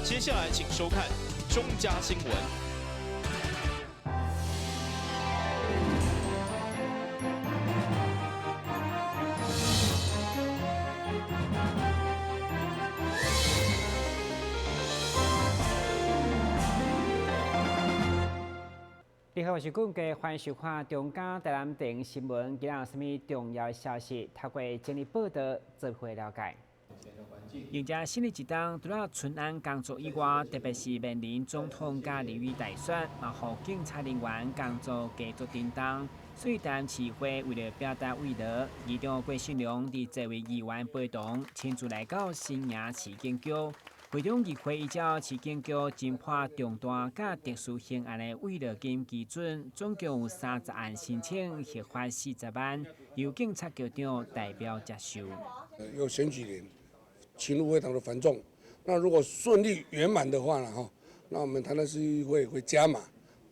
接下來請收看中嘉新聞。你好，我是冠傑，歡迎收看中嘉台南電新聞。今日有啥物重要消息？透過整理報道，做伙了解。迎接新的一冬，除了春安工作以外，特別是面臨總統佮立委大選，嘛予警察人員工作繼續叮當。所以台南市會為了表達慰勞，議長郭信良佇這位議員陪同，親自來到新營市警局。會中議會依照市警局偵破重大佮特殊刑案的慰勞金基準，總共有30案申請，核發40萬，由警察局長代表接受。有選舉年，勤務非常的繁重。那如果順利圓滿的話呢？哈，那我們台南市議會會加碼，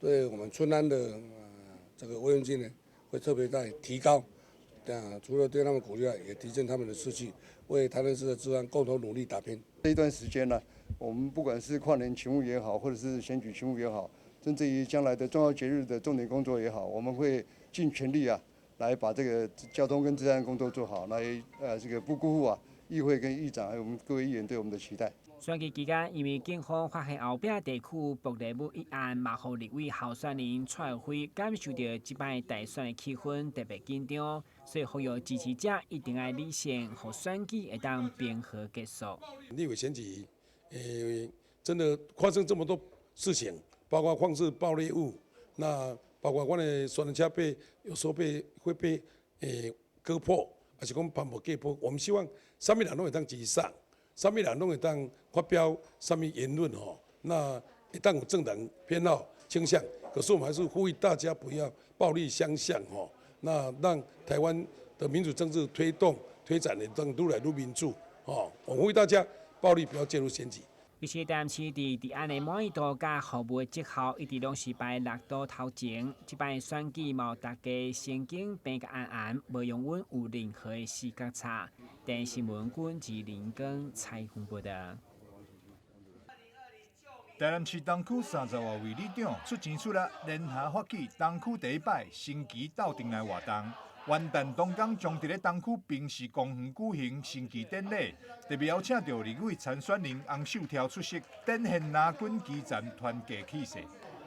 對我們春安的這個慰問金呢，會特別在提高。啊，除了對他們鼓勵外，也提振他們的士氣，為台南市的治安共同努力打拼。這一段時間呢，我們不管是跨年勤務也好，或者是選舉勤務也好，甚至於將來的重要節日的重點工作也好，我們會盡全力啊，來把這個交通跟治安工作做好，來這個不辜負啊議會跟議長還有我們各位議員對我們的期待。選舉期間，因為警方發現後壁地區爆雷物一案，嘛予立委候選人蔡若輝感受著這擺大選的氣氛特別緊張，所以呼籲支持者一定愛理性，予選舉會當平和結束。立委選舉，真的發生這麼多事情，包括放置爆裂物，那包括阮的宣傳車被有時候被會被割破，還是講帆布割破，我們希望啥物人攏會當支持。啥物人攏會當發表啥物言論吼，那會當有政黨偏好傾向，可是我們還是呼籲大家不要暴力相向吼，那讓台灣的民主政治推動推展的當愈來愈民主吼，我呼籲大家暴力不要介入選舉。其實台南市佇治安的滿意度佮服務的績效一直攏是排六都頭前。這擺選舉嘛，予大家神經繃甲絚絚，無容阮有任何的視覺差。電視新聞軍自林根採訪報道。台南市東區30外位里長出錢出力，聯合發起東區第一擺升旗鬥陣來活動。元旦當天將佇咧東區繽市公園舉行升旗典禮，特別邀請著立委參選人洪秀柱出席，展現藍軍基層團結氣勢。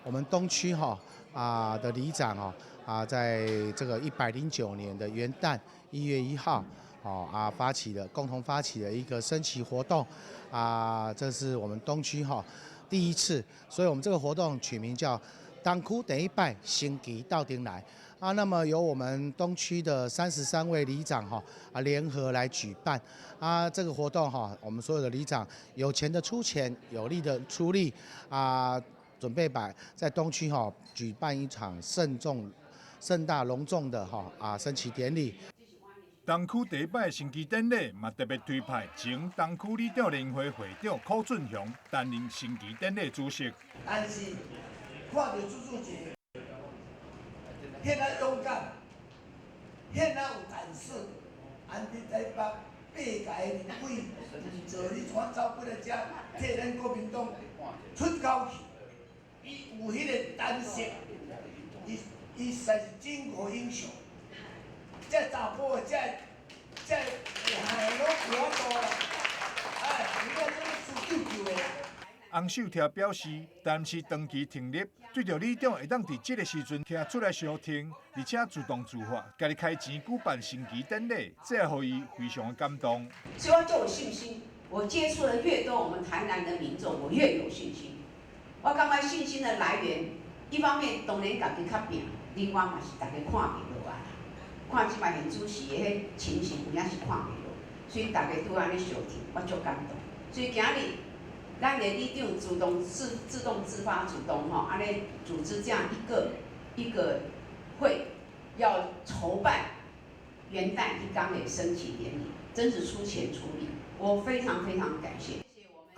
我們東區哈啊的里長哦啊，在這個109年的元旦1月1號哦啊發起了共同發起了一個升旗活動啊，這是我們東區哈第一次，所以我們這個活動取名叫東區第一擺升旗鬥陣來。啊，那麼由我們東區的33位里長哈啊聯合來舉辦啊這個活動哈，我們所有的里長有錢的出錢，有力的出力啊，準備擺在東區哈舉辦一場慎重、盛大隆重的哈啊升旗典禮。東區第一擺升旗典禮嘛，特別推派前東區里長聯會會長柯俊雄擔任升旗典禮主席。但是看著朱主席。遐爾勇敢，遐爾有膽識，按佇台北八屆的立委，做你怎走過來遮替咱國民黨出口氣？伊有彼个膽識，伊伊實在是巾幗英雄。這查埔的，這這下攏無法度啦！哎，你看這個輸舅舅的。洪秀柱表示，台南市長期停立，對著里長會當佇這个時陣站出來相挺，而且自動自發，家己開錢舉辦升旗典禮，這予伊非常的感動。所以我就有信心，我接觸的越多我們台南的民眾，我越有信心。我感覺信心的來源，一方面當然家己較拚，另外嘛是大家看袂落啊，看這擺現主時的彼情形，有影是看袂落，所以大家拄按呢相挺，我足感動。所以今日。咱的里長主動自自動自發主動吼，按呢組織這樣一個一個會，要籌辦元旦一剛的升旗典禮，真是出錢出力，我非常非常感謝。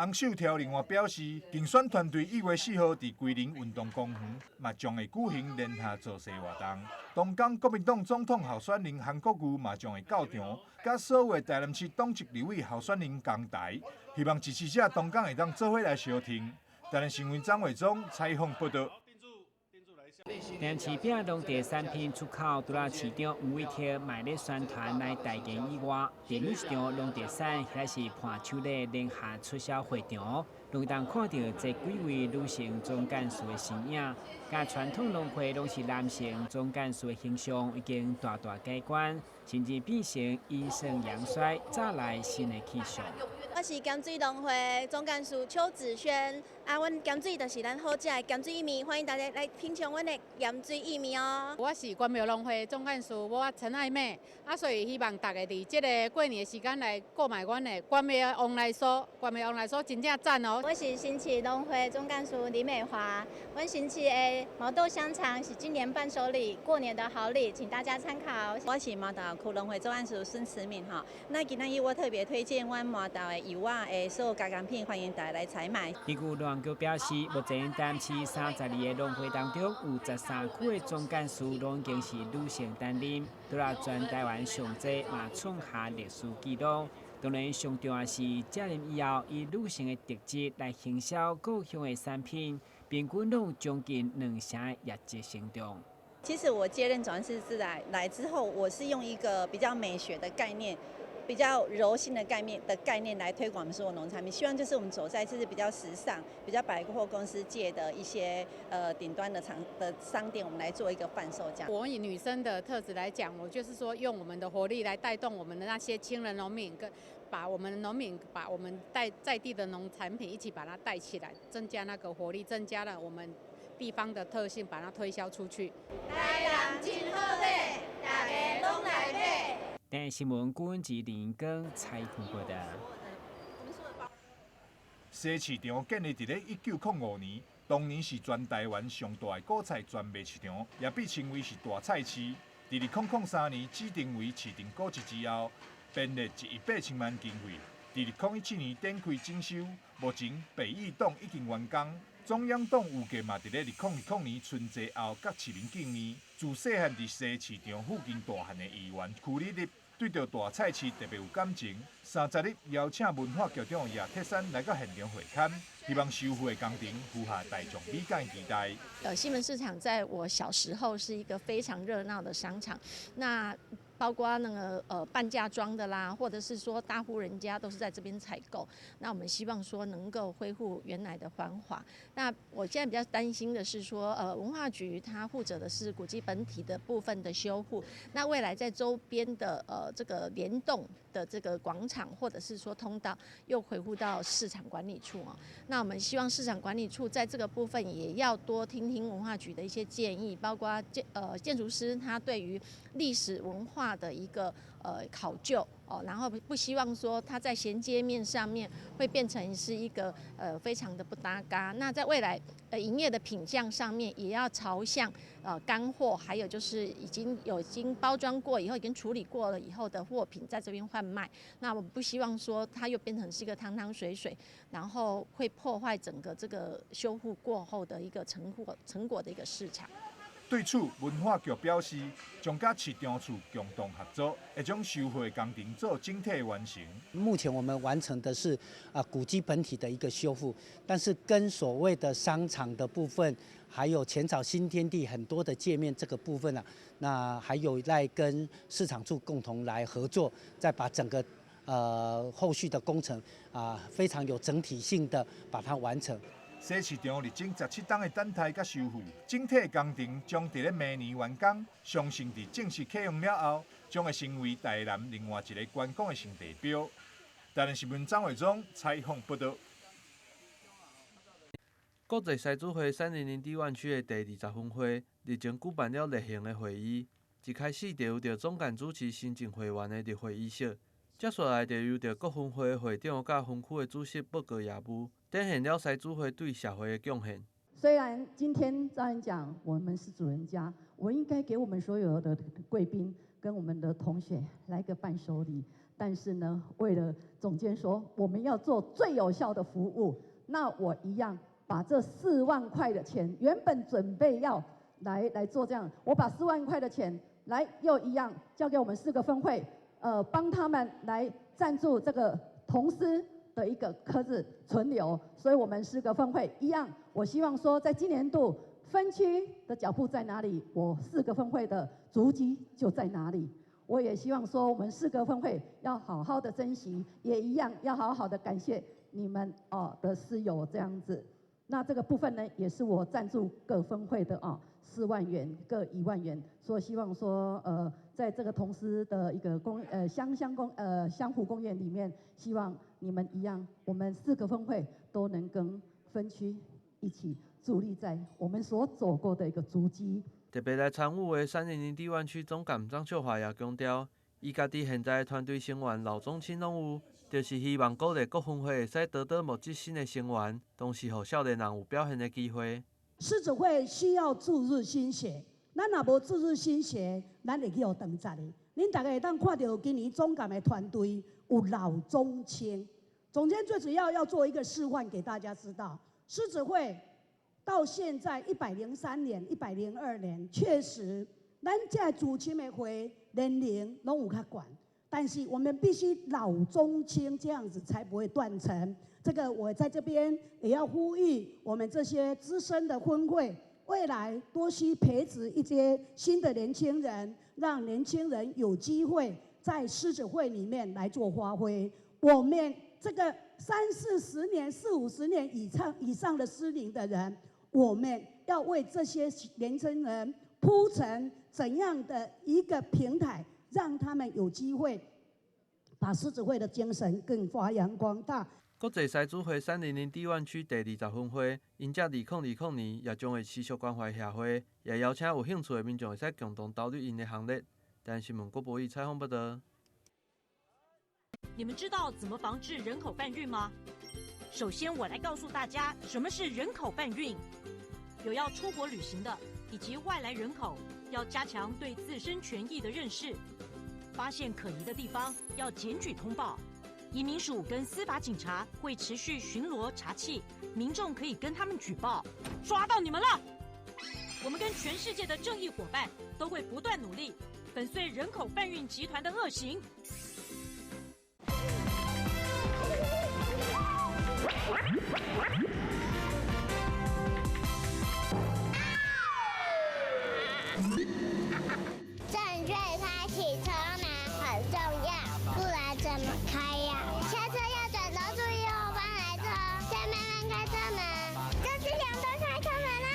洪秀柱另外表示，競選團隊1月4號佇龜苓運動公園嘛將會舉行聯合造勢活動。東港國民黨總統候選人韓國瑜嘛將會到場，佮所有的台南市黨籍立委候選人同台，希望支持者當工會當做伙來相挺。台南新聞張偉忠採訪報導。台南市餅農特產品出口，除了市長黃偉哲嘛咧宣傳來代言以外，佇每一場農特產或是伴手禮聯合促銷會場，攏會當看著這幾位女性總幹事的身影。佮傳統農會攏是男性總幹事的形象已經大大改觀，甚至變成陰盛陽衰，早來新的氣象。我是鹹水農會總幹事邱子軒，啊，阮鹹水就是咱好食的鹹水薏米，歡迎大家來品嚐阮的鹹水薏米哦。我是關廟農會總幹事，我陳愛美，啊，所以希望大家佇這个過年的時間來購買阮的關廟旺來酥，關廟旺來酥真正讚哦。我是新市農會總幹事李美華，阮新市的毛豆香腸是今年伴手禮，過年的好禮，請大家參考。我是麻豆區農會總幹事孫慈敏哈，那今仔日我特別推薦阮麻豆的柚仔的所有加工品，歡迎大家來採買。根據農局表示，目前台南市32个農會當中，有13區的總幹事攏已經是女性擔任，除了全台灣上濟嘛創下歷史紀錄。當然，上重要是卸任以後，以女性的特質來行銷故鄉的產品，平均攏有將近2成的業績成長。其實我接任總幹事來之後，我是用一個比較美學的概念，比較柔性的概念來推廣我們所有農產品，希望就是我們走在就是比較時尚、比較百貨公司界的一些頂端的廠的商店，我們來做一個販售這樣。我以女生的特質來講，我就是說用我們的活力來帶動我們的那些青年農民，跟把我們農民把我們帶在地的農產品一起把它帶起來，增加那個活力，增加了我們地方的特性，把它推銷出去。台南真好買，大家攏來買。電視新聞郭吉林跟采訪報導。西市場建立佇咧1905年，當年是全台灣上大的果菜專賣市場，也被稱為是大菜市。佇2003年指定為市定古蹟之後，編列1億8千萬經費。佇2017年展開整修，目前北翼棟已經完工。中央棟預計嘛佇咧2020年春節後佮市民見面。自細漢佇西市場附近大漢的議員邱立立，對著大菜市特別有感情。30日邀請文化局長葉鐵珊來到現場會勘，希望修復的工程符合大眾美感期待。西門市場在我小時候是一個非常熱鬧的商場，那包括那個半價裝的啦，或者是說大戶人家都是在這邊採購。那我們希望說能夠恢復原來的繁華。那我現在比較擔心的是說，文化局它負責的是古蹟本體的部分的修復，那未來在周邊的這個聯動的這個廣場或者是說通道，又恢復到市場管理處啊。那我們希望市場管理處在這個部分也要多聽聽文化局的一些建議，包括建築師他對於歷史文化的一個考究哦，然後不希望說它在銜接面上面會變成是一個非常的不搭嘎。那在未來營業的品項上面，也要朝向乾貨，還有就是已經有經包裝過以後，已經處理過了以後的貨品在這邊販賣。那我們不希望說它又變成是一個湯湯水水，然後會破壞整個這個修復過後的一個成果的一個市場。對此，文化局表示，將佮市場處共同合作，會將修復工程做整體完成。目前我們完成的是古蹟本體的一個修復，但是跟所謂的商場的部分，還有淺草新天地很多的界面這個部分啊，那還有賴跟市場處共同來合作，再把整個後續的工程啊，非常有整體性的把它完成。西市場歷經17冬的等待佮修復，整體工程將佇咧明年完工。相信佇正式啟用了後，將會成為台南另外一个觀光的新地標。台南新聞張偉忠採訪報導。國際獅子會300 D1區的第20分會日前舉辦了例行的會議，一開始就由著總幹主持新增會員的入會儀式，接下來就由著各分會的會長佮分區的主席報告業務，展現了獅子會對社會的貢獻。雖然今天照樣講，我們是主人家，我應該給我們所有的貴賓跟我們的同學來個伴手禮。但是呢，为了总监说我们要做最有效的服务，那我一样把这四万块的钱，原本准备要来做这样，我把四万块的钱来又一样交给我们四个分会，帮他们来赞助这个铜狮的一个壳子存留，所以我们四个分会一样，我希望说在今年度分区的脚步在哪里，我四个分会的足迹就在哪里。我也希望说我们四个分会要好好的珍惜，也一样要好好的感谢你们哦的师友这样子。那这个部分呢，也是我赞助各分会的啊4万元各1万元，所以希望说在这个铜狮的一个香湖公园里面，希望你们一样，我们四个分会都能跟分区一起助力在我们所走过的一个足迹。特别来参与的300 D 湾区总干张秀华也强调，伊家己现在的团队成员老中青拢有，就是希望鼓励各分会会使多多募集新的成员，同时予少年人有表现的机会。狮子会需要注入新血，咱若无注入新血，咱会去予断绝的。恁大家会当看到今年总干的团队有老中青，总监最主要要做一个示范给大家知道，狮子会到现在103年、102年，确实咱这资深的会年龄拢有较悬，但是我们必须老中青这样子才不会断层。这个我在这边也要呼吁我们这些资深的分会，未来多需培植一些新的年轻人，让年轻人有机会在狮子会里面来做发挥。我们这个30、40年、40、50年以上的狮龄的人，我们要为这些年轻人铺成怎样的一个平台，让他们有机会把狮子会的精神更发扬光大。国际狮子会300 D 湾区第20分会，𪜶这2020年也将会持续关怀协会，也邀请有兴趣的民众会使共同投入𪜶的行列。台湾新闻郭博义采访报道。你们知道怎么防治人口贩运吗？首先，我来告诉大家什么是人口贩运。有要出国旅行的以及外来人口，要加强对自身权益的认识，发现可疑的地方要检举通报。移民署跟司法警察会持续巡逻查缉，民众可以跟他们举报，抓到你们了！我们跟全世界的正义伙伴都会不断努力，粉碎人口贩运集团的恶行。正确开启车门很重要，不然怎么开呀？下车要转头注意后方来车，再慢慢开车门。这是两段开车门啊！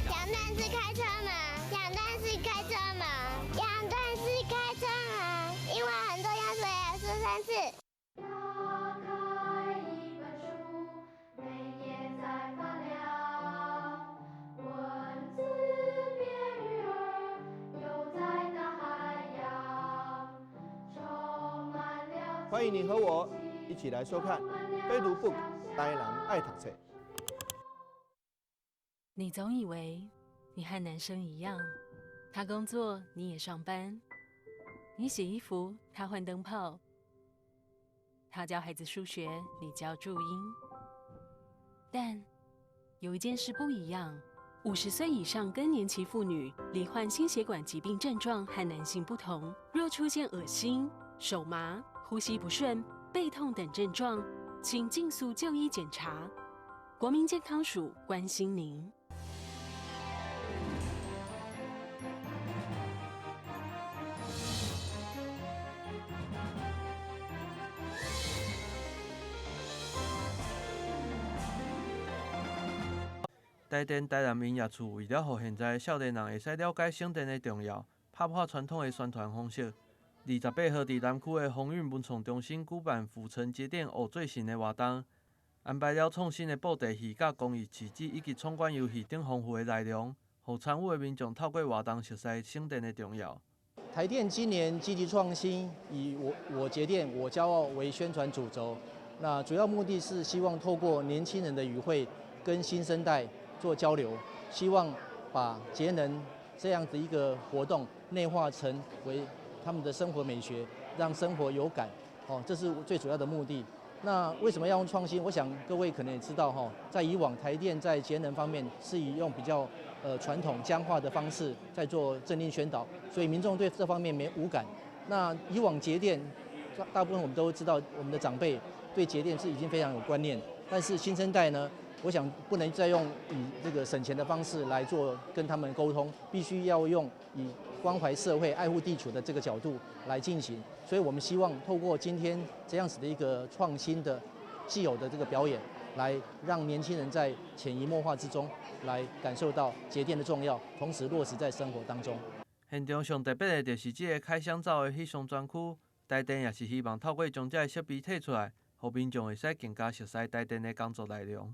两段式开车门，两段式开车门，两段式开车门，因为很重要，所以要说3次。欢迎你和我一起来收看《非读 book》台南爱读册。你总以为你和男生一样，他工作你也上班，你洗衣服他换灯泡，他教孩子数学你教注音。但有一件事不一样：50岁以上更年期妇女罹患心血管疾病症状和男性不同，若出现恶心、手麻、呼吸不顺、背痛等症状，请尽速就医检查。国民健康署关心您。台电台南营业处为了予现在的少年人会使了解省电的重要，拍破传统的宣传方式。28号伫南区的丰韵文创中心举办府城节电学最新的活动，安排了创新的布袋戏、佮公益市集以及闯关游戏等丰富的内容，予参与的民众透过活动熟悉省电的重要。台电今年积极创新，以我节电我骄傲为宣传主轴，那主要目的是希望透过年轻人的语汇跟新生代做交流，希望把节能这样的一个活动内化成为他们的生活美学，让生活有感，哦，這是最主要的目的。那為什麼要用創新？我想各位可能也知道哈，在以往台電在節能方面是以用比較傳統僵化的方式在做政令宣導，所以民眾對這方面沒無感。那以往節電，大部分我們都知道，我們的長輩對節電是已經非常有觀念，但是新生代呢，我想不能再用以這個省錢的方式來做跟他們溝通，必須要用以關懷社會、愛護地球的這個角度來進行。所以我們希望透過今天這樣子的一個創新的既有的這個表演，來讓年輕人在潛移默化之中來感受到節電的重要，同時落實在生活當中。現場上特別的就是這个開箱灶的翕相專區，台電也是希望透過將這个設備提出來，予民眾會使更加熟悉台電的工作內容。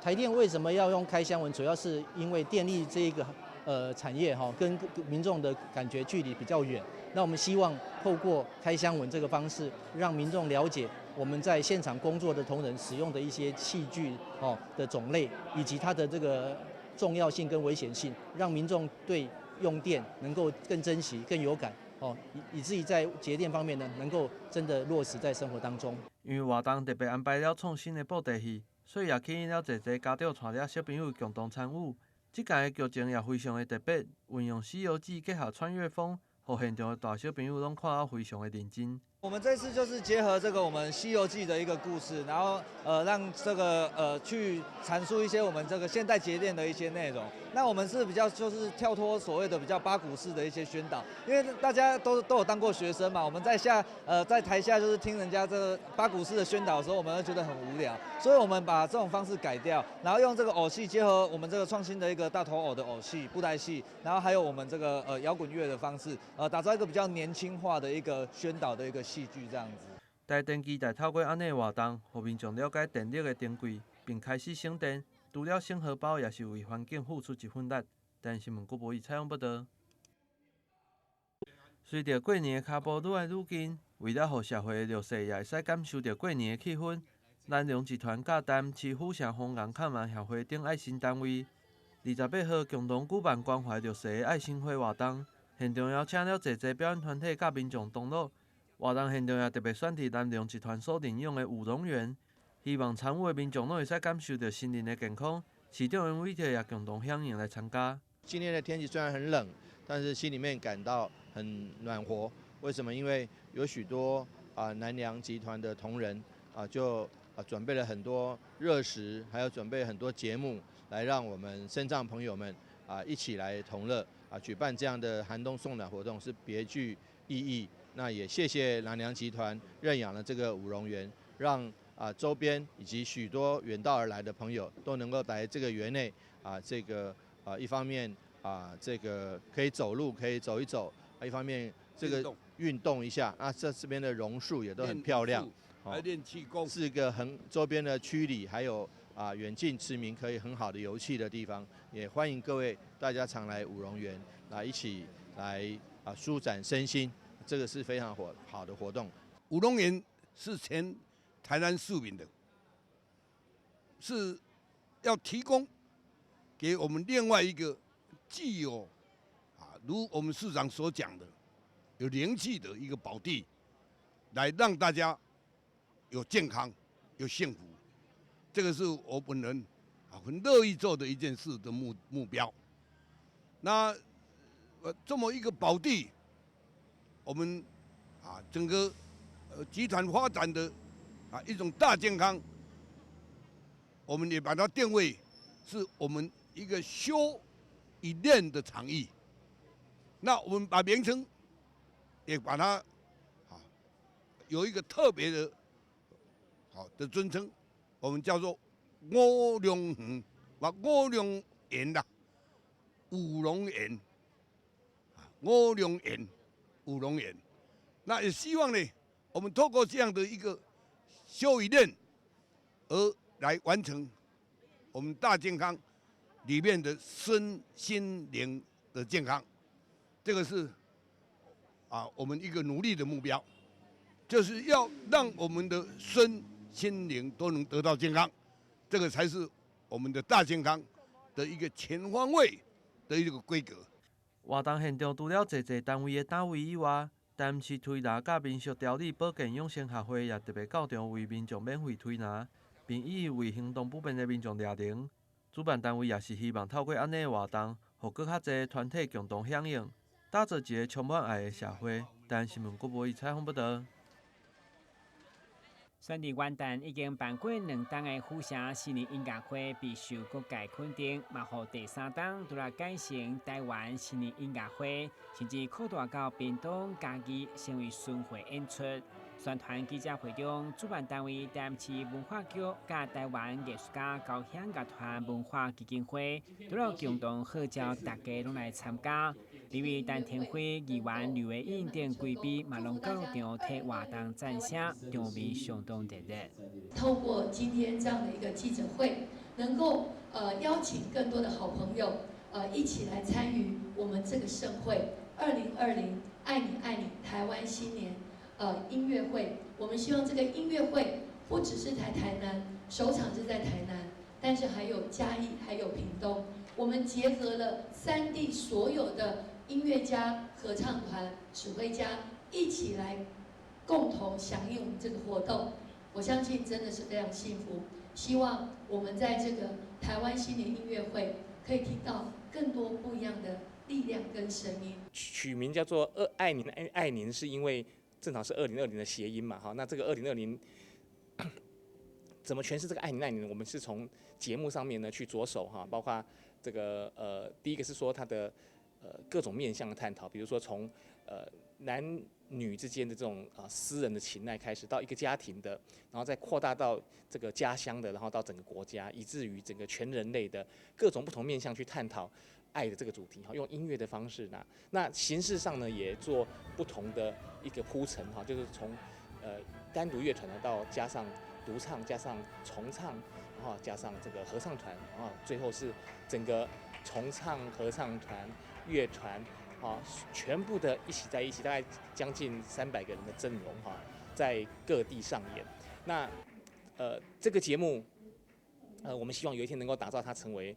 台電為什麼要用開箱文？主要是因為電力這個產業哈，跟民眾的感覺距離比較遠。那我們希望透過開箱文這個方式，讓民眾了解我們在現場工作的同仁使用的一些器具哦的種類，以及它的這個重要性跟危險性，讓民眾對用電能夠更珍惜、更有感哦，以至於在節電方面呢，能夠真的落實在生活當中。因為活動特別安排了創新的布袋戲，所以也吸引了濟濟家長帶著小朋友共同參與。這屆的劇情也非常的特別，運用《西遊記》結合穿越風，予現場的大小朋友攏看得非常的認真。我們這次就是結合這個我們《西遊記》的一個故事，然後讓這個去闡述一些我們這個現代節電的一些內容。那我們是比較就是跳脫所謂的比較八股式的一些宣導，因為大家都有當過學生嘛，我們在台下就是聽人家這個八股式的宣導的時候，我們會覺得很無聊，所以我們把這種方式改掉，然後用這個偶戲結合我們這個創新的一個大頭偶的偶戲、布袋戲，然後還有我們這個搖滾樂的方式，打造一個比較年輕化的一個宣導的一個戲劇這樣子。台電期待透過按呢活動，予民眾了解電力的珍貴，並開始省電。除了省荷包，也是為環境付出一份力。台視新聞郭博宇採訪報導。隨著過年的跤步愈來愈近，為了予社會的弱勢也會使感受著過年的氣氛，南糧集團佮台南市府城防癌抗癌協會等愛心單位，28號共同舉辦關懷弱勢的愛心花活動，現場邀請了濟濟表演團體佮民眾同樂。活動現場也特別選佇南糧集團所認養的五龍園，希望參與的民眾攏會使感受著身靈的健康。市長楊偉哲也共同響應來參加。今天的天氣雖然很冷，但是心裡面感到很暖和。為什麼？因為有許多南糧集團的同仁就準備了很多熱食，還有準備很多節目，來讓我們身障朋友們一起來同樂舉辦這樣的寒冬送暖活動是別具意義。那也謝謝南糧集團認養了這個五龍園，讓周邊以及許多遠道而來的朋友都能夠來這個園內這個一方面這個可以走路可以走一走，一方面這個運動一下啊，這邊的榕樹也都很漂亮，還練氣功，是一個很周邊的區里還有遠近馳名可以很好的遊憩的地方，也歡迎各位大家常來五龍園來一起來舒展身心。這個是非常好的活動。五龍園是全台南市民的，是要提供給我們另外一個具有如我們市長所講的有靈氣的一個寶地，來讓大家有健康、有幸福。這個是我本人很樂意做的一件事的目標。那這麼一個寶地，我們整個集團發展的一種大健康，我們也把它定位是我們一個修與練的場域。那我們把名稱也把它有一個特別的好的尊稱，我們叫做五龍園，五龍園啦，五龍園，五龍園。五龍園，那也希望呢，我們透過這樣的一個修與練，而來完成我們大健康裡面的身心靈的健康，這個是我們一個努力的目標，就是要讓我們的身心靈都能得到健康，這個才是我們的大健康的一個全方位的一個規格。活動現場除了濟濟單位的單位以外，台南市推拿佮民俗调理保健养生学会也特别到场为民众免费推拿，并予为行动不便的民众掠灵。主办单位也是希望透过按呢的活动，予阁较济团体共同响应，打造一个充满爱的社会。台南新闻郭博仪采访报道。选伫元旦已经办过两冬的府城新年音乐会，备受各界肯定，嘛予第三冬拄来改成台湾新年音乐会，甚至扩大到屏东、嘉义，成为巡回演出。宣传记者会中，主办单位台南市文化局佮台湾艺术家交响乐团文化基金会，除了共同号召大家拢来参加。立委陈亭妃、议员刘慧颖等贵宾嘛拢到场替活动赞声，场面相当热烈。透过今天这样的一个记者会，能够邀请更多的好朋友一起来参与我们这个盛会——2020爱你爱你台湾新年音乐会。我们希望这个音乐会不只是在台南，首场是在台南，但是还有嘉义，还有屏东。我们结合了三地所有的音乐家、合唱团、指挥家一起来共同响应我们这个活动，我相信真的是非常幸福。希望我们在这个台湾新年音乐会可以听到更多不一样的力量跟声音。取名叫做“二爱您爱爱您”，是因为正好是二零二零的谐音嘛，哈。那这个二零二零怎么诠释这个爱您爱您？我们是从节目上面呢去着手哈，包括这个第一个是说它的各种面向的探讨，比如说从男女之间的这种私人的情爱开始，到一个家庭的，然后再扩大到这个家乡的，然后到整个国家，以至于整个全人类的各种不同面向去探讨爱的这个主题哈，用音乐的方式呢，那形式上呢也做不同的一个铺陈哈，就是从单独乐团呢到加上独唱，加上重唱，然后加上这个合唱团，然后最后是整个重唱合唱团、乐团，啊，全部的一起在一起，大概将近300个人的阵容哈，在各地上演。那这个节目，我们希望有一天能够打造它成为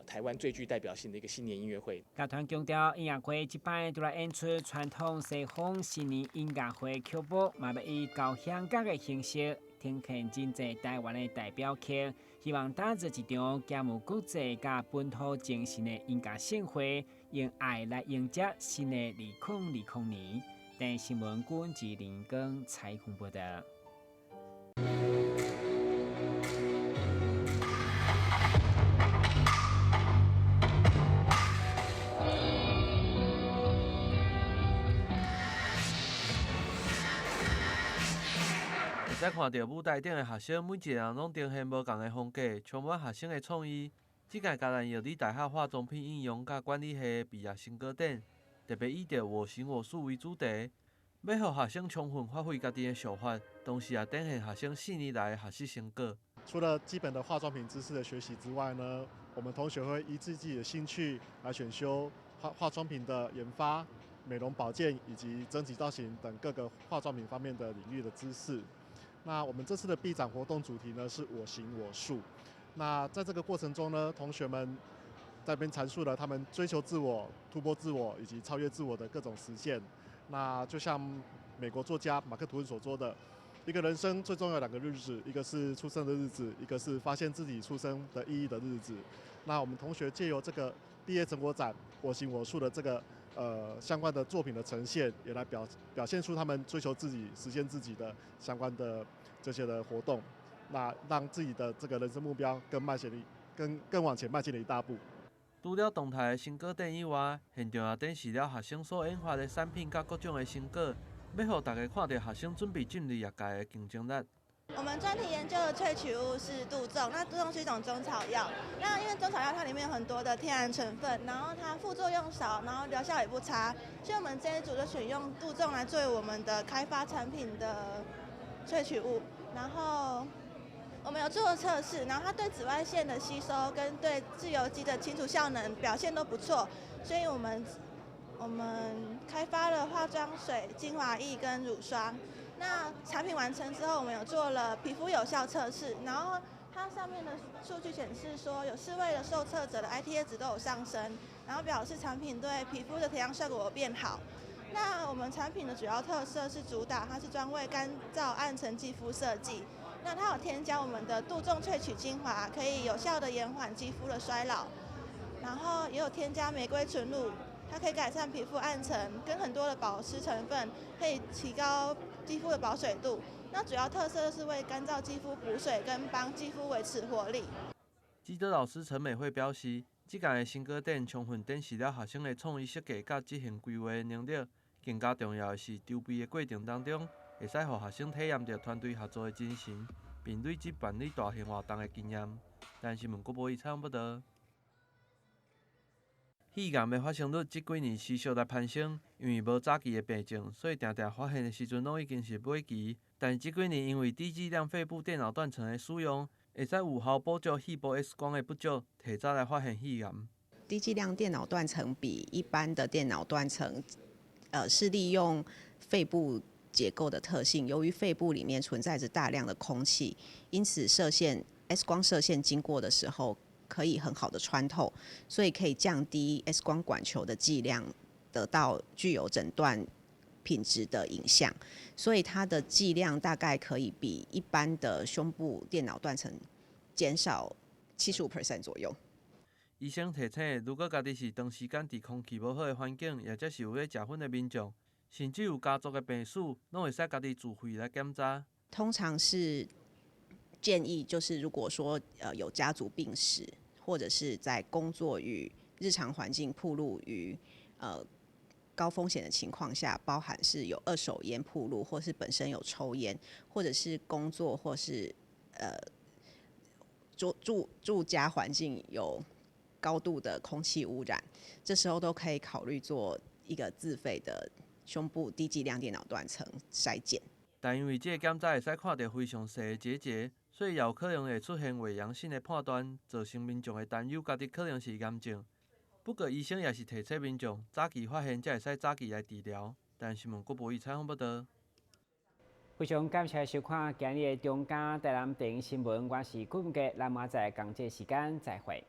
台湾最具代表性的一个新年音乐会。乐团强调，音乐会这摆除了演出传统西方新年音乐会曲目，嘛欲以交响乐的形式呈现真济台湾的代表曲，希望打造一场兼具国际佮本土精神的音乐盛会，用爱来迎接新的2020年。台视新闻郭志林光采访报道。会使看著舞台顶的学生，每一个人拢呈现无仝的风格，充满学生的创意。这届嘉南药理大学化妆品应用佮管理系的毕业成果展，特别以著我行我素为主题，欲予学生充分发挥家己的想法，同时也展现学生4年来的学习成果。除了基本的化妆品知识的学习之外呢，我们同学会依自己的兴趣来选修化妆品的研发、美容保健以及整体造型等各个化妆品方面的领域的知识。那我们这次的毕展活动主题呢是我行我素。那在这个过程中呢，同学们在边阐述了他们追求自我、突破自我以及超越自我的各种实践。那就像美国作家马克吐温所说的，一个人生最重要两个日子，一个是出生的日子，一个是发现自己出生的意义的日子。那我们同学借由这个毕业成果展“我行我素”的这个相关的作品的呈现，也来表现出他们追求自己、实现自己的相关的这些的活动，那让自己的这个人生目标更迈进更更往前迈进了一大步。除了动态的成果展以外，现场也展示了学生所研发的产品佮各种的成果，欲予大家看著学生准备进入业界的竞争力。我们专题研究的萃取物是杜仲，那杜仲是一种中草药。那因为中草药它里面有很多的天然成分，然后它副作用少，然后疗效也不差，所以我们这一组就选用杜仲来作为我们的开发产品的萃取物。然后我们有做测试，然后它对紫外线的吸收跟对自由基的清除效能表现都不错，所以我们开发了化妆水、精华液跟乳霜。那产品完成之后，我们有做了皮肤有效测试，然后它上面的数据显示说，有4位的受测者的 ITA 值都有上升，然后表示产品对皮肤的提亮效果有变好。那我們產品的主要特色是主打，它是專為乾燥暗沉肌膚設計。那它有添加我們的杜仲萃取精華，可以有效的延緩肌膚的衰老。然後也有添加玫瑰純露，它可以改善皮膚暗沉，跟很多的保濕成分，可以提高肌膚的保水度。那主要特色就是為乾燥肌膚補水，跟幫肌膚維持活力。指導老師陳美惠表示，這屆的成果展充分展示了學生的創意設計佮執行規劃的能力。更加重要的是，籌備的過程當中，會使予學生體驗著團隊合作的精神，並累積辦理大型活動的經驗。台新聞郭博儀採訪報導。肺癌的發生率這幾年持續來攀升，因為無早期的病症，所以定定發現的時陣攏已經是尾期。但是這幾年因為低劑量肺部電腦斷層的使用，會使有效補足肺部 X 光的不足，提早來發現肺癌。低劑量電腦斷層比一般的電腦斷層，是利用肺部結構的特性，由於肺部裡面存在着大量的空氣，因此射線 X 光射線經過的時候，可以很好的穿透，所以可以降低 X 光管球的劑量，得到具有診斷品質的影像，所以它的劑量大概可以比一般的胸部電腦斷層減少75% 左右。醫生提醒，如果家己是長時間佇空氣無好的環境，抑者是有咧食薰的民眾，甚至有家族的病史，攏會使家己自費來檢查。通常是建議，就是如果說有家族病史，或者是在工作與日常環境暴露於高風險的情況下，包含是有二手菸暴露，或是本身有抽菸，或者是工作或是住家環境有高度的空氣污染，這時候都可以考慮做一個自費的胸部低劑量電腦斷層篩檢。但因為這個檢查會使看著非常細的結節，所以也有可能會出現偽陽性的判斷，造成民眾的擔憂，家己可能是癌症。不過醫生也是提醒民眾，早期發現才會使早期來治療。台新聞郭博宇採訪報導。非常感謝收看今日的中嘉台南電視新聞，我是顧文傑，咱明仔載仝這時間再會。